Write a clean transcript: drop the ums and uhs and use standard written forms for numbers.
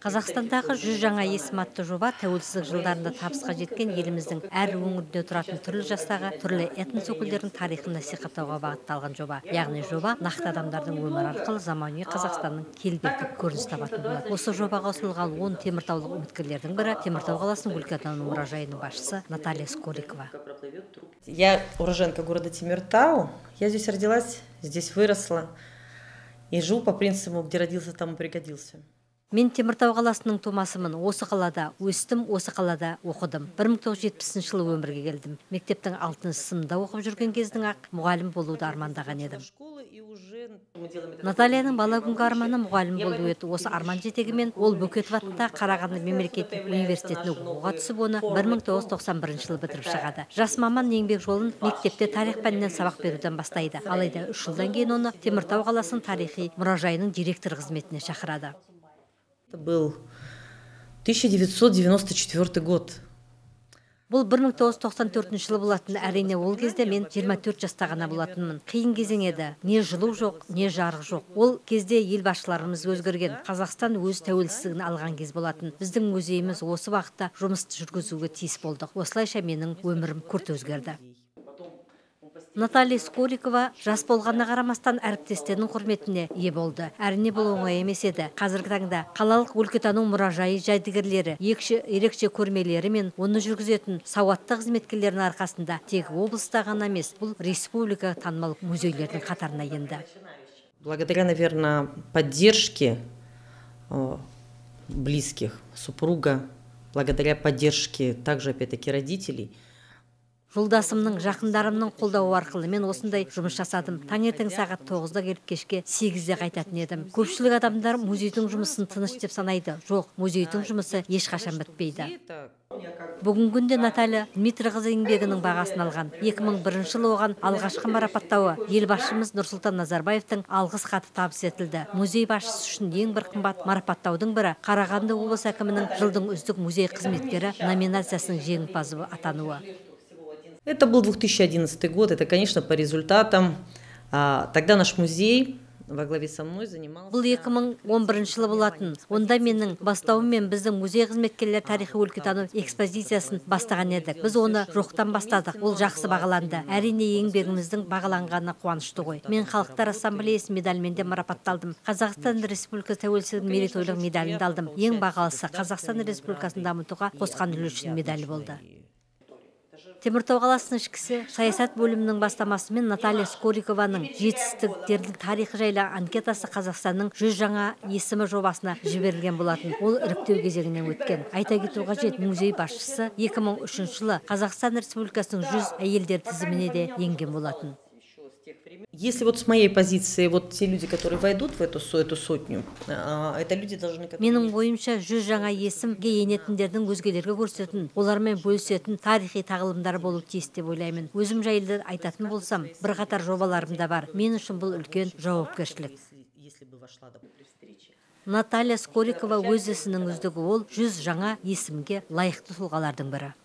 Қазақстандағы 100 жаңа есім атты жоба тәуелсіздік жылдарында табысқа жеткен еліміздің әр өңірінде тұратын түрлі жастағы, түрлі этнос өкілдерінің тарихын насихаттауға бағытталған жоба. Яғни жоба нақты адамдардың өмірі арқылы заманауи Қазақстанның келбеті көрініс табатын болады. Осы жобаға ұсынылған 10 теміртаулық үміткерлердің бірі Теміртау қаласының өлкетану мұражайының басшысы Наталья Скорикова. Я уроженка города Темиртау. Я здесь родилась, здесь выросла и живу по принципу, где родился, там и пригодился. Мен Теміртау қаласының тумасымын. Осы қалада өстім, осы қалада оқыдым. 1970 жылы өмірге келдім. Мектептің 6 сыныбында оқып жүрген кездің ақ мұғалім болуды армандаған едім. Натальяның бала күнгі арманы мұғалім болу еді. Осы арман жетегімен ол Бөкетов атындағы Қарағанды мемлекеттік университетіне оқуға түсіп, оны 1991 жылы бітіріп шығады. Жас маман еңбек жолын мектепте тарих пәнінен сабақ беруден бастайды. Алайда 3 жылдан кейін оны Теміртау қаласының тарихи мұражайының директоры қызметіне шақырады. Это был 1994 год. Бұл 1994 жылы болатын. Әрине, ол кезде мен 24 жаста ғана болатынмын. Қиын кезең еді. Не жылу жоқ, не жарық жоқ. Ол кезде ел басшыларымыз өзгерген. Қазақстан өз тәуелсіздігін алған кез болатын. Біздің музейіміз осы уақытта жұмысты жүргізуге тиіс болдық. Осылайша менің өмірім күрт өзгерді. Наталья Скорикова жас болғанына қарамастан әріптестерінің құрметіне ие болды. Әрине, бұл оңай емес еді. Қазіргі таңда қалалық өлкетану мұражайы жәдігерлері, ерекше көрмелері мен оны жүргізетін сауатты қызметкерлердің арқасында тек облыста ғана емес, бұл республика танымал музейлердің қатарына енді. Благодаря, наверное, поддержке близких, супруга, благодаря поддержке также, опять-таки, родителей. Жолдасымның, жақындарымның қолдауы арқылы мен осындай жұмыс жасадым. Таңертең сағат 9-да келіп, кешке 8-де қайтатын едім. Көпшілік адамдар музейдің жұмысын тыныш деп санайды. Жоқ, музейдің жұмысы ешқашан бітпейді. Бүгінгі күнде Наталья Дмитрийқызы еңбегінің бағасын алған. 2001 жылы оған алғашқы марапаттауы Елбасшымыз Нұрсұлтан Назарбаевтың алғыс хаты табыс етілді. Музей басшысы үшін ең бір қымбат марапаттаудың бірі Қарағанды облыс әкімінің жылдың үздік музей қызметкері номинациясының жеңімпазы атануы. Это был 2011 год, это, конечно, по результатам. Тогда наш музей во главе со мной занимался. Бұл 2011 жылы болатын. Онда менің бастауыммен біздің музей қызметкерлері тарихи өлкетану экспозициясын бастаған едік. Біз оны жоқтан бастадық. Ол жақсы бағаланды. Әрине, еңбегіміздің бағаланғанына қуанышты ғой. Мен Халықтар Ассамблеясы медалімен де марапатталдым. Қазақстан Республикасы тәуелсіздігінің мерейтойлық медалін де алдым. Ең бағалысы Қазақстан Республикасын дамытуға қосқан үлесі үшін медалі болды. Теміртау қаласының ішкі саясат бөлімінің бастамасымен Наталья Скорикованың жетістіктердің тарихы жайлы анкетасы Қазақстанның 100 жаңа есімі жобасына жіберілген болатын. Ол іріктеу кезеңінен өткен. Айта кету қажет, музей басшысы 2003 жылы Қазақстан Республикасының 100 әйелдер тізіміне де енген болатын. Если вот с моей позиции, вот те люди, которые войдут в эту сотню, это люди должны... Менің ойымша, 100 жаңа есімге енетіндердің өзгелерге көрсететін, олармен бөлісетін тарихи тағылымдары болу тиіс деп ойлаймын. Өзім жайлы айтатын болсам, бірқатар жобаларым да бар. Мен үшін бұл үлкен жауапкершілік. Наталья Скорикова өз ісінің үздігі, ол 100 жаңа есімге лайықты тұлғалардың бірі.